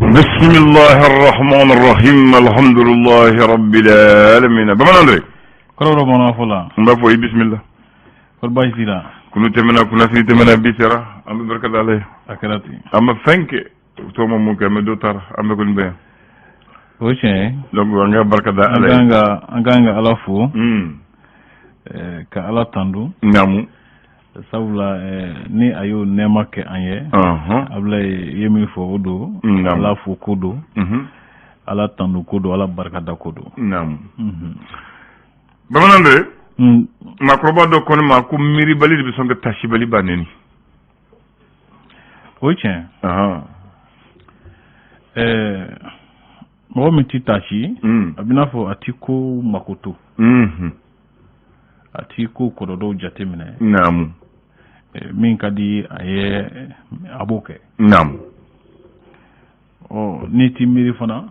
Bisimilahi rahman rahim alhamdulilahi rabbil alamin. Bamanan Andre. Kɔrɔ bamanan fɔ la. N b'a fɔ i bisimila. Kɔri baasi t'i la? Kunu tɛmɛna, kunnasiri tɛmɛna, bi sera, an bɛ barika da Ala ye. A kɛra ten. An ma fɛn kɛ tɔw ma mun kɛ, mais dɔ taara, an bɛ kɔni bɛ yan. O ye tiɲɛ ye. Donc an ka barika da Ala ye. An kan ka Ala fo, ka Ala tandu. Sabula ni a y'o nɛɛma kɛ an ye, Abulayi, i ye min fɔ, o don. Ala fo ko don, Ala tandu ko don, Ala barikada ko don. Bamanan Andre, maakɔrɔba dɔ ko ne ma ko miiribali de bɛ sɔn ka tasibali ba neni. O ye tiɲɛ. Mɔgɔ min ti taasi, a bɛ n'a fɔ a ti ko makoto, a ti ko kɔrɔ dɔw jate minɛ. Min ka di a ye, a b'o kɛ. Ɔ, n'i ti miiri fana,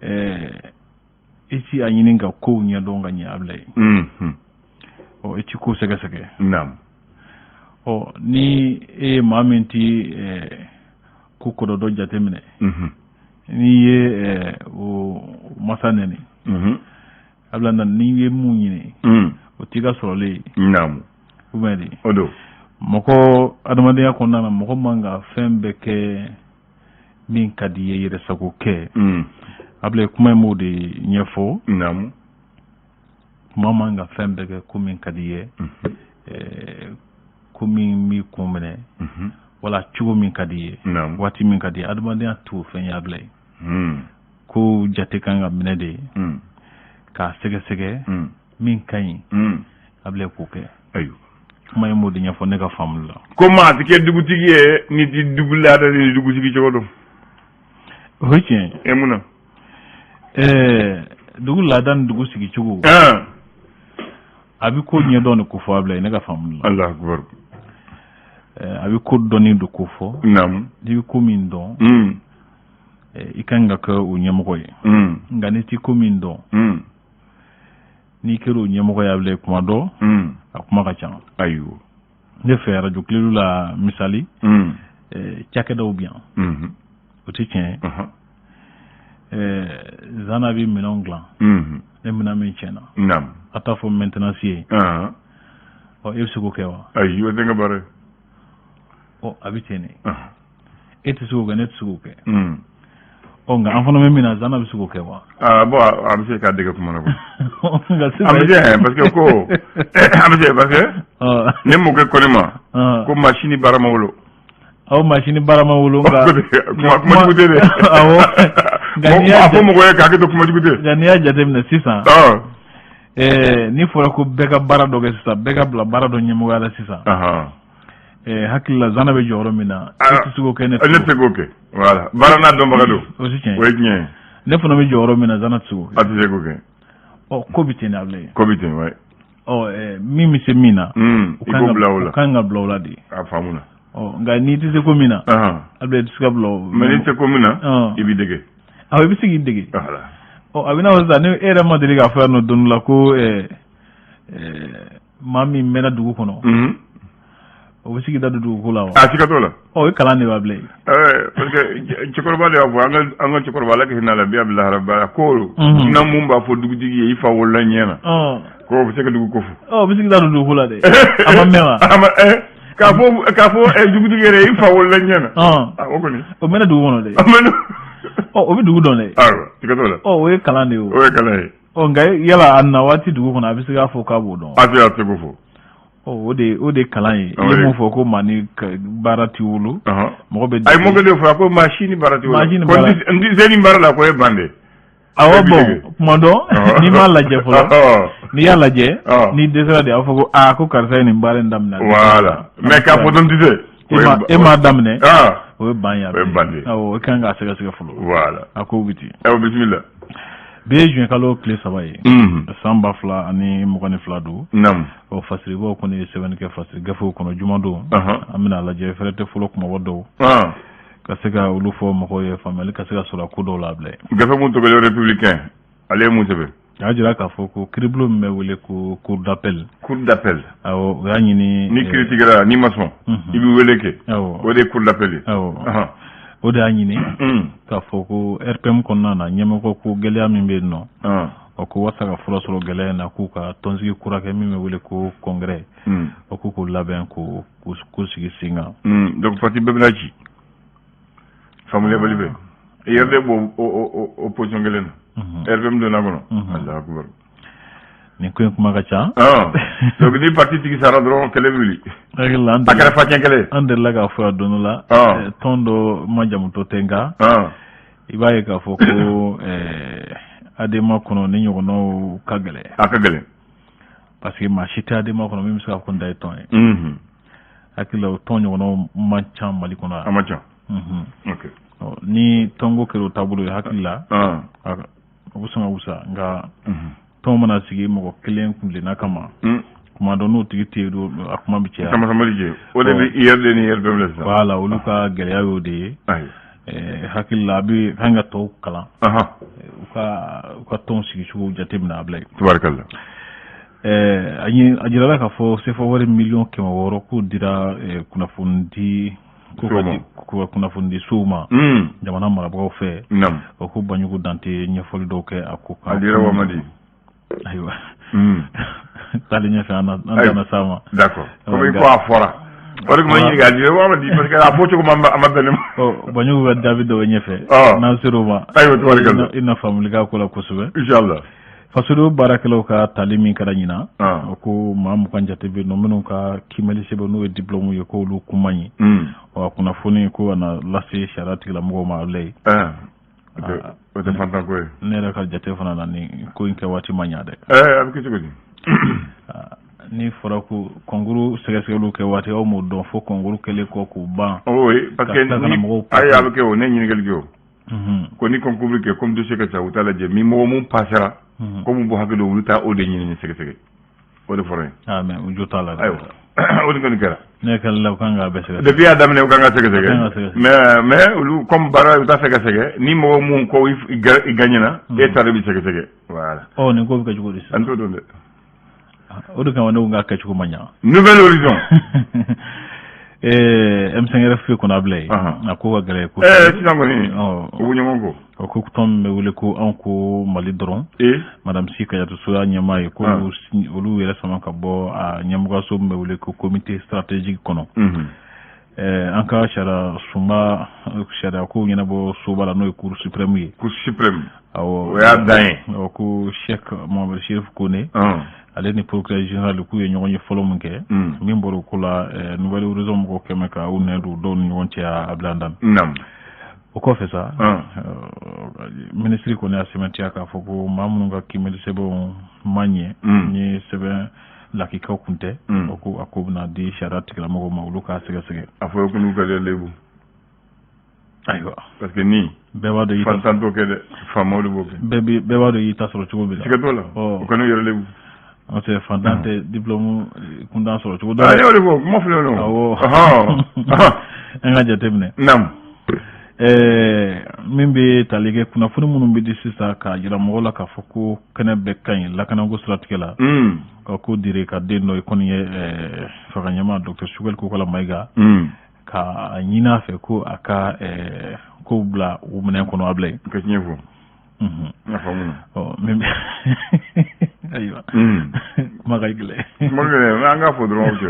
i ti a ɲini ka kow ɲɛdɔn ka ɲɛ, Abulayi. Ɔ, i ti ko sɛgɛsɛgɛ. Ɔ, ni e ye maa min ti ko kɔrɔ dɔ jate minɛ, n'i ye o masa nɛni, Abulayi, na n'i ye mun ɲini, o t'i ka sɔrɔlen ye. Ou bien de? O don. Mɔgɔ, adamadenya kɔnɔna na, mɔgɔ man ka fɛn bɛɛ kɛ min ka di i ye, yɛrɛ sago kɛ. Abulayi, kuma in b'o de ɲɛfɔ. Maa man ka fɛn bɛɛ kɛ ko min ka di i ye, ko min b'i kun minɛ, wala cogo min ka di i ye, waati min ka di i ye. Adamadenya t'o fɛn ye, Abulayi. Ko jate kan ka minɛ de k'a sɛgɛsɛgɛ, min ka ɲi, Abulayi, k'o kɛ. Ayiwa. Kuma in b'o de ɲɛfɔ ne ka faamu la. Ko maa tɛ kɛ dugutigi ye ni ti dugu laada ni dugu sigi cogo dɔn. O ye tiɲɛ ye. E mun na? Dugu laada ni dugu sigi cogo, a bɛ ko ɲɛdɔn de ko fɔ, Abulayi, ne ka faamu la. Alahu akibaru. A bɛ ko dɔnni de ko fɔ. N'i bɛ ko min dɔn, i kan ka kɛ o ɲɛmɔgɔ ye. Nka n'i ti ko min dɔn, n'i kɛra o ɲɛmɔgɔ ye, Abulayi, kuma dɔ, a kuma ka ca. Ayiwa. Ne fɛ arajo Kledu la, misali, cakɛdaw bɛ yan. O tɛ tiɲɛ ye? Zana bɛ minɛnw dilan. Ne minɛn min tiɲɛna, a t'a fɔ maintenance ye. Ɔ, e bɛ se k'o kɛ wa? Ayi, o tɛ n ka baara ye. Ɔ, a bɛ ten de. E tɛ se k'o kɛ, ne tɛ se k'o kɛ. Ɔ, nka an fana bɛ min na, Zana bɛ se k'o kɛ wa? Ah bon, a bɛ se k'a dege kuma na koyi. Nka sisan A bɛ se, parce que ko a bɛ se, parce que ne mɔkɛ ko ne ma ko maa si ni baara ma wolo. Aw, maa si ni baara ma wolo, nka kuma jugu tɛ dɛ. Awɔ. Nka n'i y'a A fɔ mɔgɔ ye k'a kɛ to kuma jugu tɛ. Nka n'i y'a jateminɛ sisan, n'i fɔra ko bɛɛ ka baara dɔ kɛ sisan, bɛɛ ka bila baara dɔ ɲɛmɔgɔya la sisan, hakili la, Zana bɛ jɔyɔrɔ min na, e tɛ se k'o kɛ, ne ne tɛ se k'o kɛ, voilà, baara n'a dɔnbaga don. O tɛ tiɲɛ O ye tiɲɛ ye. Ne fana bɛ jɔyɔrɔ min na, Zana tɛ se k'o kɛ. A tɛ se k'o kɛ. Ɔ, ko bɛ ten de, Abulayi. Ko bɛ ten, wayi. Ɔ, min bɛ se min na, i k'o bila o la. O kan ka bila o la de. A faamu na. Ɔ, nka n'i tɛ se ko min na, Abulayi, i tɛ se ka bila o. Mais n'i tɛ se ko min na, i b'i dege. Awɔ, i bɛ se k'i dege. Voilà. Ɔ, a bɛ n'a fɔ sisan, ni e yɛrɛ ma deli k'a fɔ yan nɔ don dɔ la ko maa min mɛnna dugu kɔnɔ, o bɛ se k'i da don duguko la wa? A siga t'o la. Ɔ, o ye kalan de b'a bila yen. Parce que cɛkɔrɔba de y'a fɔ, an ka cɛkɔrɔba, Ala ka hinɛ a la, bi a bɛ lahara ba ko dunan mun b'a fɔ dugutigi ye i fa wolola ɲɛ na, ko o bɛ se ka dugu ko fɔ. Ɔ, o bɛ se k'i da don duguko la dɛ, a ma mɛn wa? A ma k'a fɔ dugutigi yɛrɛ i fa wolola ɲɛ na. O kɔni. O mɛnna dugu kɔnɔ dɛ. A mɛnna. Ɔ, o bɛ dugu dɔn dɛ. Ayiwa, siga t'o la. Ɔ, o ye kalan de ye o. O ye kalan ye. Ɔ, nka yala a na waati dugu kɔnɔ, a bɛ se k'a fɔ k'a b'o dɔn? A tɛ se k'o fɔ. Ɔ, o de kalan ye. I ye mun fɔ ko maa ni baara t'i wolo, mɔgɔ bɛ. Ayi, mɔkɛ de fɔ ko maa si ni baara t'i wolo. Maa si ni baara. Ko n tɛ se nin baara la, ko e ban de. Awɔ, bon, kuma dɔ, n'i m'a lajɛ fɔlɔ, n'i y'a lajɛ, n'i dɛsɛra de, a b'a fɔ ko aa, ko karisa ye nin baara in daminɛ. Voilà, mais k'a fɔ dɔn tɛ se. E m'a daminɛ, o ye ban ye. O ye ban de ye. Awɔ, i kan k'a sɛgɛsɛgɛ fɔlɔ. Voilà. A ko bɛ ten. Ayiwa, bisimila. Bi ye juin kalo tile 3 ye, san 2022 don. Ɔ, fasiribaw kɔni ye sɛbɛnni kɛ fasiri gafew kɔnɔ jumadon. An bɛna lajɛ fɛrɛ tɛ fɔlɔ kumaba dɔw ka se ka olu fɔ mɔgɔw ye, faamuyali ka se ka sɔrɔ a ko dɔw la, Abulayi. Gafe mun tɔgɔ Républicain, ale ye mun sɛbɛn? A y'a jira k'a fɔ ko kiiribulon min bɛ wele ko cour d'appel. Cour d'appel. Awɔ, o y'a ɲini. Ni kiiri tigɛra, n'i ma sɔn, i bɛ wele kɛ. O de ye cour d'appel ye. Awɔ. O de y'a ɲini k'a fɔ ko RPM kɔnɔna na ɲɛmɔgɔ ko gɛlɛya min bɛ yen nɔ, o ko walasa ka fura sɔrɔ gɛlɛya in na, k'u ka tɔnsigi kura kɛ min bɛ wele ko congrès, o k'u k'o labɛn k'o sigi sen kan. Donc parti bɛɛ bɛna ci, faamuyabali bɛ IRD b'o o position kelen na, RPM donna kɔnɔ. Alahu akibaru. Nin ko in kuma ka ca. Donc ni parti tigi sara dɔrɔn, kɛlɛ bɛ wuli. A kɛra facɛn kɛlɛ. An delila k'a fɔ yan don dɔ la, tɔn dɔ ma jamutɔ tɛ, nka i b'a ye k'a fɔ ko ADEMA kɔnɔ ni ɲɔgɔnnaw ka gɛlɛn. A ka gɛlɛn. Parce que maa si tɛ ADEMA kɔnɔ min bɛ se k'a fɔ n da ye tɔn ye. Hakili la, o tɔn ɲɔgɔnnaw man ca Mali kɔnɔ yan. A man ca. Ok. Ni tɔnko kɛra o taabolo ye, hakili la o bɛ sɔn ka wusa, nka tɔn mana sigi mɔgɔ kelen kuntilenna kama, kuma dɔ n'o tigi tɛ yen, a kuma bɛ caya. Sama samali jɛ, o de bɛ IRD ni RPM la sisan. Voilà, olu ka gɛlɛya y'o de ye. Hakili la, a bɛ kan ka tɔw kalan, u ka tɔn sigicogo jateminɛ, a bila yen. Tubarikala. A jirala k'a fɔ CFA wari miliyɔn 600 k'o dira kunnafoni ko kunnafonidi sow ma jamana marabagaw fɛ. O ko Banjugu Dante ɲɛfɔli dɔw kɛ a ko kan. A dira wa ma di? Ayiwa, taalen ɲɛfɛ an tɛna s'a ma. D'accord, komi ko a fɔra, o de tun bɛ ɲininka, a dira wa ma di, parce que a fɔ cogo ma, a ma bɛn ne ma. Banjugu ka jaabi dɔ bɛ ɲɛfɛ, n'an ser'o ma. Ayiwa, tubarikala. I na faamuli k'a ko la kosɛbɛ. Inshallah. Fasodenw baarakɛlaw ka tali min kɛra ɲinan, o ko maa 20 jate bɛ yen nɔ minnu ka kiimɛli sɛbɛn, n'o ye diplôme ye, k'olu kun man ɲi. Wa kunnafoni ko ka na lase sariya tigilamɔgɔw ma, a bila yen. O tɛ fantan ko ye. Ne yɛrɛ ka jate fana na, nin ko in kɛ waati ma ɲa dɛ. A bɛ kɛ cogo di? Ni fɔra ko concours sɛgɛsɛgɛliw kɛ waati, aw m'o dɔn fo concours kɛlen kɔ k'o ban. Oui, parce que ni ayi, a bɛ kɛ o, ne ɲininkali kɛ o ko ni concours bɛ kɛ, comme dossier ka ca, u t'a lajɛ min mɔgɔ mun passera, ko mun b'o hakɛ dɔn, olu t'a o de ɲini sɛgɛsɛgɛ, o de fɔra yen. Ah, mais u jo t'a la dɛ. Ayiwa, o de kɔni kɛra. Ne hakili la, u kan k'a bɛɛ sɛgɛsɛgɛ. Depuis a daminɛ, u kan ka sɛgɛsɛgɛ, mais olu comme baara, u t'a sɛgɛsɛgɛ ni mɔgɔ mun ko i gagnera, e ta de bɛ sɛgɛsɛgɛ, voilà. Ɔ, nin ko bɛ kɛ cogo di sisan? An t'o dɔn dɛ. O de kama ne ko n k'a kɛcogo ma ɲa. Nouvel Horizon. M5RFP kɔnɔ, a bila yen, a ko ka gɛlɛn. Ko sisan kɔni, u bɛ ɲɔgɔn kɔ. O ko tɔn min bɛ wele ko Anw ko Mali dɔrɔn, madame Sy Kadiatou Sow y'a ɲɛmaa ye, ko olu yɛrɛ sama ka bɔ a ɲɛmɔgɔso min bɛ wele ko comité stratégique kɔnɔ. An ka sariya sunba, sariya kow ɲɛnabɔ soba la, n'o ye Cour suprême ye. Cour suprême. Awɔ. O y'a dan ye. Awɔ, ko Cheikh Mohamed Chérif Kone, ale ni procureur général, k'u ye ɲɔgɔn ye fɔlɔ min kɛ, min bɔra o ko la, Nouvel Horizon mɔgɔw kɛmɛ ka u nɛ don dɔw ni ɲɔgɔn cɛ, a bila dan. O kɔfɛ sa, minisiri kɔni y'a sɛmɛntiya k'a fɔ ko maa minnu ka kiimɛli sɛbɛnw ma ɲɛ ni sɛbɛn lakikaw kun tɛ, o ko a ko bɛna di sariya tigilamɔgɔw ma, olu k'a sɛgɛsɛgɛ. A fɔ ko n'u ka lebu. Ayiwa. Parce que ni bɛɛ b'a dɔn i fantan t'o kɛ dɛ, faamaw de b'o kɛ. Bɛɛ b'a dɔn i y'i ta sɔrɔ cogo min na. Siga t'o la, o kan'u yɛrɛ lebu. N'o tɛ, fantan tɛ diplôme kuntan sɔrɔ cogo dɔ. A y'o de fɔ, kuma filɛ o. Awɔ, an ka jateminɛ. Min bɛ tali kɛ kunnafoni minnu bɛ di sisan k'a jira mɔgɔw la k'a fɔ ko kɛnɛ bɛɛ ka ɲi lakanako siratigɛ la, ka ko dire ka den dɔ i kɔni ye fanga ɲɛmaa docteur Choguel Kokalla Maïga ka ɲini a fɛ ko a ka kow bila u minɛn kɔnɔ, a bila yen. Ka tiɲɛ fɔ. A faamu. Ɔ, min bɛ, ayiwa, kuma ka gɛlɛn. Kuma ka gɛlɛn, an k'a fɔ dɔrɔn o cɛ.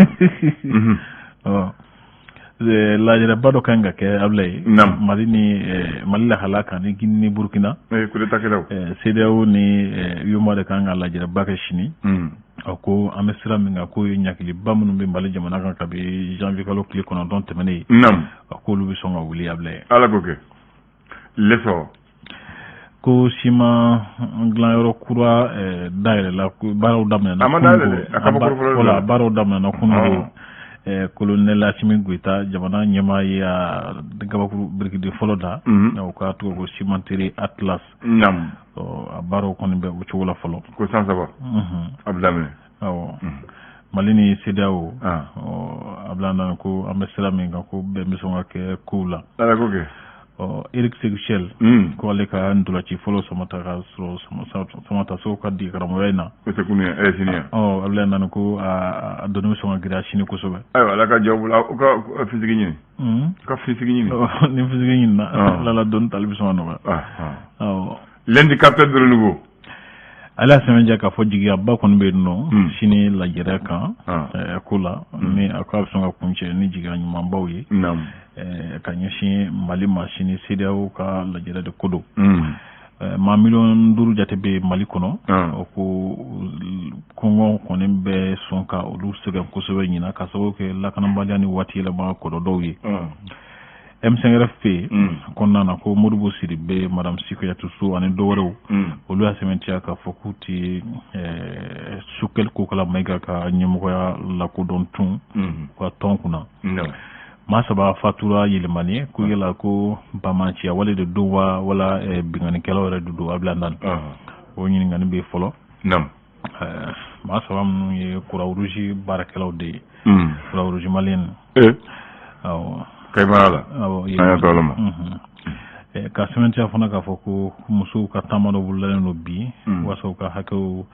Ɔ, lajɛrɛba dɔ kan ka kɛ, Abulaye, Mali ni Mali lahala kan ni Guinée ni Burukina. Coup d'état kɛlaw. CEDEAO ni UEMOA de kan ka lajɛrɛba kɛ sini. A ko an bɛ sira min kan, k'o ye ɲagiliba minnu bɛ Mali jamana kan kabi janvier kalo tile 9 tɛmɛnen. A k'olu bɛ sɔn ka wuli, Abulaye. Ala k'o kɛ l'essor. Ko siman dilanyɔrɔ kura dayɛlɛla, baaraw daminɛna. A ma dayɛlɛ dɛ, a kabakuru fɔlɔ. Voilà, baaraw daminɛna kunun. Colonel Assimi Goïta, jamana ɲɛmaa ye a gabakuru birikiden fɔlɔ da. O ka tɔgɔ ko cimenterie Atlas. A baaraw kɔni bɛ o cogo la fɔlɔ. Ko san 3. A bɛ daminɛ. Awɔ. Mali ni CEDEAO, a bila nana ko an bɛ sira min kan, ko bɛn bɛ sɔn ka kɛ kow la. Ala k'o kɛ. Ɔ Eric Sékou Chelle ko ale ka ntolaci fɔlɔ Samata ka sɔrɔ Samata Sow ka dege karamɔgɔya in na. O tɛ kunu ye sini ye. Ɔ Abdoulaye Nane ko a doni bɛ sɔn ka girinya sini kosɛbɛ. Ayiwa Ala ka jɔ bolo u ka physique ɲini. U ka physique ɲini. Ni physique ɲinina Ala la doni tali bɛ sɔn ka nɔgɔya. Awɔ. L'indicateur de renouveau. Ale y'a sɛmɛntiya k'a fɔ jigiyaba kɔni bɛ yen nɔ sini lajɛrɛ kan ko la ni a ko a bɛ sɔn ka kuncɛ ni jigiya ɲumanbaw ye ka ɲɛsin Mali ma sini CEDEAO ka lajɛrɛ de ko don. Maa 5 miliyɔn jate bɛ Mali kɔnɔ. O ko kɔngɔ kɔni bɛ sɔn ka olu sɛgɛn kosɛbɛ ɲinan ka sababu kɛ lakanabaliya ni waati yɛlɛma kɔlɔlɔw ye. M5RFP kɔnɔna na ko Modibo Sidibe, Madame Sy Kadiatou Sow ani dɔwɛrɛw olu y'a sɛmɛntiya k'a fɔ k'u tɛ Choguel Kokalla Maïga ka ɲɛmɔgɔya lakodɔn tun u ka tɔn kunna. Maa 3 fatura Yélimané ko yala ko banbaanciya wale de don wa wala binkannikɛlaw yɛrɛ de don Abdoulaye Nane. O ɲininkali bɛ fɔlɔ. Maa 3 minnu ye Croix-Rouge baarakɛlaw de ye. Croix-Rouge malienne. Awɔ. Kayimara la. Awɔ. An y'a to Ala ma. Ka sɛmɛntiya fana k'a fɔ ko musow ka taama dɔ bolodalen don bi walasa u ka hakɛw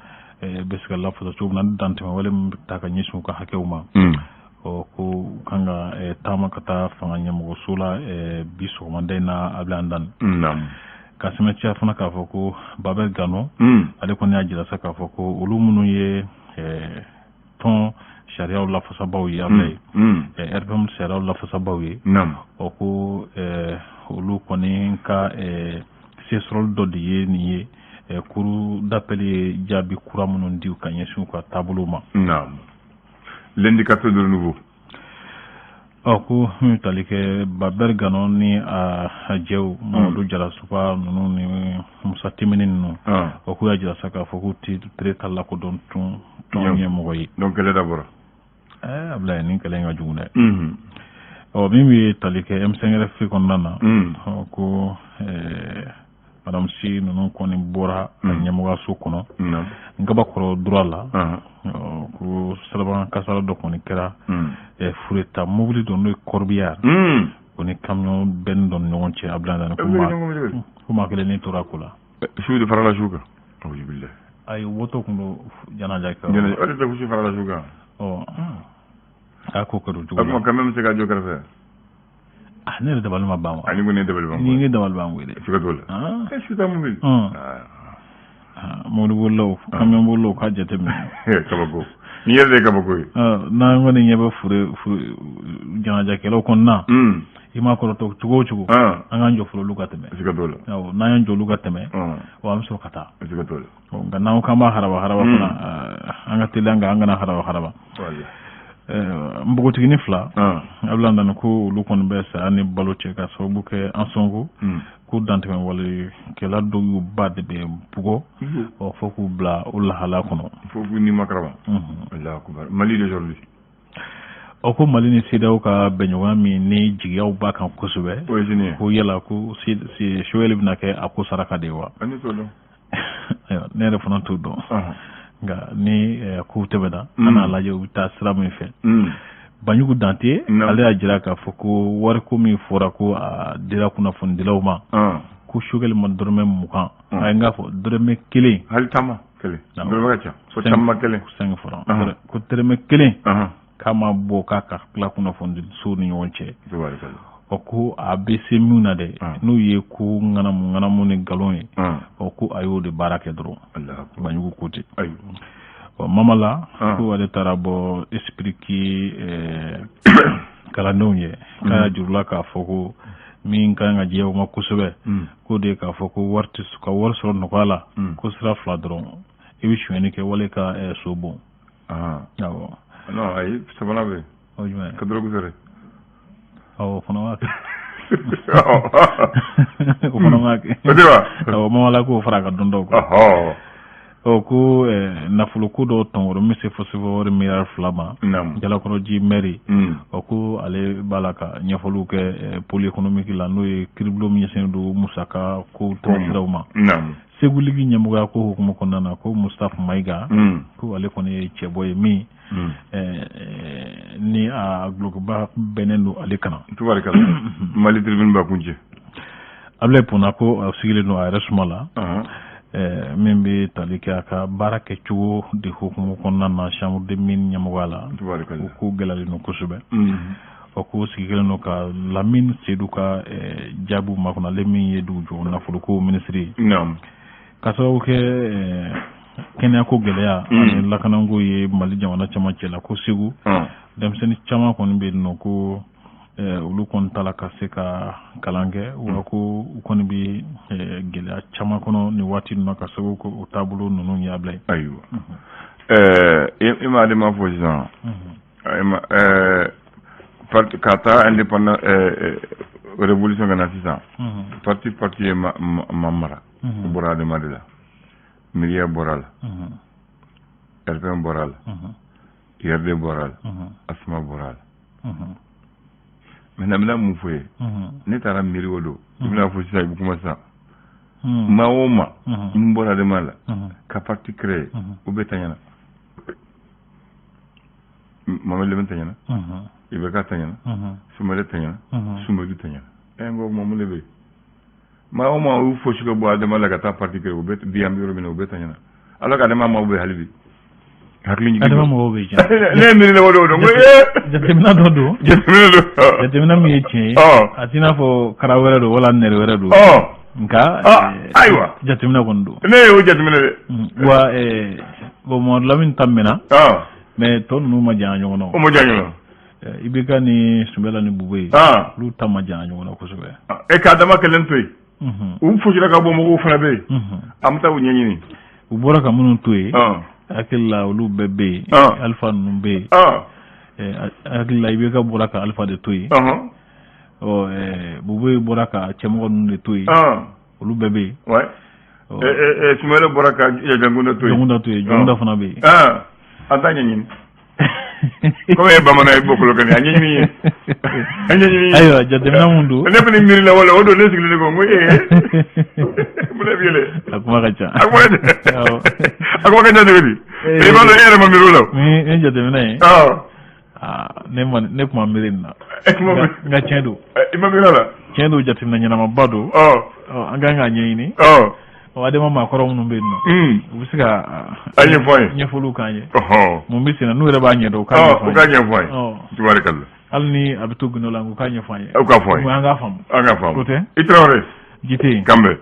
bɛ se ka lafasa cogo min na ni dantɛmɛ wale min bɛ taa ka ɲɛsin u ka hakɛw ma. Ɔ ko u kan ka taama ka taa fanga ɲɛmɔgɔso la bi sɔgɔmada in na Abdoulaye Nane. Ka sɛmɛntiya fana k'a fɔ ko Babel Gano ale kɔni y'a jira sa k'a fɔ ko olu minnu ye tɔn sariyaw lafasabaw ye Abdoulaye RPM sariyaw lafasabaw ye. Ɔ ko olu kɔni ka sesɔrɔli dɔ de ye nin ye cour d'appel ye jaabi kura minnu di ka ɲɛsin u ka taabolo ma. L'indicateur de renouveau. Ɔ ko min bɛ tali kɛ Babel Gano ni a jɛw Mamadu Jarasuba ninnu ni Musa Timini ninnu. Ɔ k'u y'a jira sa k'a fɔ k'u tɛ tere ta lakodɔn tun tɔn ɲɛmɔgɔ ye. Donc kɛlɛ dabɔra. Abdoulaye nin kɛlɛ in ka jugu dɛ. Ɔ min bɛ tali kɛ M5RFP kɔnɔna na. Ɔ ko Madame Sy ninnu kɔni bɔra a ɲɛmɔgɔyaso kɔnɔ. Ngabakɔrɔ droit la. Ko sirabakan kasara dɔ kɔni kɛra. Fureta mobili dɔ n'o ye corbillard. O ni camion bɛn dɔ ni ɲɔgɔn cɛ Abdoulaye Nane ko maa kelen ni tora ko la. Su de farala su kan. Awuzu bilahi. Ayi woto kun don janaja kɛ. Janaja o de tɛ su farala su kan. Ɔ a ko kɛra o cogo la. O tuma camion bɛ se ka jɔ kɛrɛfɛ. Ne yɛrɛ dabali ma ban wa. Ani ko ne dabali ban. Ni ne dabali ban koyi dɛ. Siga t'o la. Su ta mobili. Mobili bolilaw camion bolilaw k'a jateminɛ. Kabako. Ni yɛrɛ de ye kabako ye. N'an kɔni ɲɛ bɛ fure janajakɛlaw kɔni na. I m'a kɔrɔtɔ cogo o cogo. An k'an jɔ fɔlɔ olu ka tɛmɛ. Siga t'o la. Awɔ n'an y'an jɔ olu ka tɛmɛ. Ɔ an bɛ sɔrɔ ka taa. Siga t'o la. Nka n'an ko k'an b'a haraba haraba fana an ka teliya nka an kana haraba haraba. Npogotiginin 2. Abdoulaye Nane ko olu kɔni bɛ saya ni balo cɛ ka sababu kɛ an sɔnko. Ko dantɛmɛ walekɛla dɔw y'u ba de bɛ bugɔ. Ɔ fo k'u bila o lahala kɔnɔ. Fo k'u ni makarama. Allahu akbar. Mali d'aujourd'hui. Ɔ ko Mali ni CEDEAO ka bɛnɲɔgɔnya min ni jigiyaw b'a kan kosɛbɛ. O ye sini ye. Ko yala ko Choguel bɛna kɛ a ko saraka de ye wa? Ne t'o dɔn. Ayiwa ne yɛrɛ fana t'o dɔn. Nka ni kow tɛmɛna an n'a lajɛ u bɛ taa sira min fɛ. Banjugu Dante ale y'a jira k'a fɔ ko wariko min fɔra ko a dira kunnafonidilaw ma. Ko Choguel ma dɔrɔmɛ 20. A ye n k'a fɔ dɔrɔmɛ 1. Hali taama kelen. Dɔrɔmɛ ka ca. Fo taama kelen. 5 francs. Ko dɔrɔmɛ 1. K'a ma bɔ k'a ka tila kunnafonidisow ni ɲɔgɔn cɛ. Ɔ ko a bɛ se min na dɛ n'o ye ko ŋanamu ŋanamu ni nkalon ye. Ɔ ko a y'o de baara kɛ dɔrɔn. Banjugu ko ten. Ɔ Mamala ko ale taara bɔ esprit ki kalandenw ye. K'a y'a jurula k'a fɔ ko min kan ka jɛ o ma kosɛbɛ. K'o de ye k'a fɔ ko wari tɛ ka wari sɔrɔ nɔgɔya la. Ko sira 2 dɔrɔn. I bɛ sonyɛni kɛ wali ka so bon. Awɔ. Non ayi sabanan bɛ yen. O jumɛn? Ka dɔrɔgu feere. Awɔ o fana b'a kɛ. O fana b'a kɛ. O tɛ wa? Awɔ Mamala k'o fara a ka dɔntaw kan. Ɔ ko nafolo ko dɔ tɔnkɔrɔ min bɛ se fo sefawari 2 miliyari ma. Jalakɔrɔji mɛri. Ɔ ko ale b'a la ka ɲɛfɔliw kɛ pôle économique la n'o ye kiiribulon min ɲɛsinnen don musaka ko tɛmɛsiraw ma. Segu Ligue ɲɛmɔgɔya ko hukumu kɔnɔna na ko Moustapha Maïga ko ale kɔni ye cɛbɔ ye min ni a gulokiba bɛnnen don ale kana. Tubarikala. Mali tribune b'a kuncɛ. Ablaye Pona ko a sigilen don a yɛrɛ suma la, min bɛ tali kɛ a ka baara kɛcogo de hukumu kɔnɔna na chambre de mine ɲɛmɔgɔya la. O ko gɛlɛyalen don kosɛbɛ. Ɔ, ko sigi kɛlen don ka Lamine Seydou ka jaabiw makɔnɔ, ale min ye dugujukɔrɔ nafoloko minisiri ye, ka sababu kɛ kɛnɛyako gɛlɛya ani lakanako ye Mali jamana cɛmancɛ la, ko Segu denmisɛnnin caman kɔni bɛ yen nɔ, ko olu kɔni t'a la ka se ka kalan kɛ, wa ko u kɔni bɛ gɛlɛya caman kɔnɔ nin waati ninnu na, ka sababu kɛ o taabolo ninnu ye, Ablaye. Ayiwa, i ma ADEMA fɔ sisan, parti ka taa indépendant révolution ka na sisan, parti ye ma mara, o bɔra ADEMA de la. Miiriya bɔra la, RPM bɔra la, URD bɔra la, ASMA bɔra la. Maintenant, n bɛna mun fɔ ye? Ne taara miiri o don, i bɛna fɔ sisan, i bɛ kuma sisan, maa o maa mun bɔra ADEMA la ka parti créer, o bɛɛ taɲana. Mohamed Lamine taɲana, IBK taɲana, Soumaïla taɲana, Soumeylou taɲana. Ɛ, n ko mun de bɛ yen? Maa o maa y'u fosi ka bɔ ADEMA la ka taa parti créer, o bɛɛ bi, an bɛ yɔrɔ min na, o bɛɛ taɲana. Ala ka ADEMA maaw bɛ hali bi hakili jigin. ADEMA mɔgɔw bɛ yen. Ne ye miiri o don, ko ee. Jateminɛ dɔ don. Jateminɛ don. Jateminɛ min ye tiɲɛ ye, a t'i n'a fɔ kara wɛrɛ don wala nɛrɛ wɛrɛ don, nka ayiwa, jateminɛ kɔni don. Ne y'o jateminɛ dɛ. Wa bon, Mamadu Lamine ta mɛnna, mais tɔ ninnu ma janya ɲɔgɔn na. O ma janya ɲɔgɔn na. IBK ni Soumaïla ni Boubèye, olu ta ma janya ɲɔgɔn na kosɛbɛ. E k'a dama kelen to yen, u fosira ka bɔ, mɔgɔw fana bɛ yen, an bɛ taa u ɲɛɲini. U bɔra ka minnu to yen, hakili la olu bɛɛ bɛ yen, Alpha ninnu bɛ yen. Hakili la IBK bɔra ka Alpha de to yen. Ɔ, Boubèye bɔra ka cɛmɔgɔ ninnu de to yen, olu bɛɛ bɛ yen. Soumaïla bɔra ka Dioncounda to yen. Dioncounda to yen, Dioncounda fana bɛ yen. An t'a ɲɛɲini. Komi e bamanan ye, bɔkolo kɔni, a ɲɛɲini ye, a ɲɛɲini ye. Ayiwa, jateminɛ mun don. Ne fana miiri la wala o don, ne sigilen ko n ko ee, mun de bɛ yɛlɛ? A kuma ka ca. A kuma ka ca, a kuma ka ca cogo di? I b'a dɔn, e yɛrɛ ma miiri o la. Ni jateminɛ ye. Ne ma, ne kuma miiri nin na. Nka tiɲɛ don. I ma miiri a la. Tiɲɛ don, jateminɛ ɲɛnamaba don. An kan k'a ɲɛɲini. Ɔ, ADEMA maakɔrɔ minnu bɛ yen nɔ, u bɛ se ka a ɲɛfɔ an ye, ɲɛfɔliw k'an ye. Mun bɛ senna, n'u yɛrɛ b'a ɲɛdɔn, u k'a ɲɛfɔ an ye. U k'a ɲɛfɔ an ye. Tubaarikala. Hali ni a bɛ to gundo la, u k'a ɲɛfɔ an ye. U k'a fɔ an ye. An k'a faamu. An k'a faamu. O tɛ. I Tarawele. Jite. Kanbɛ.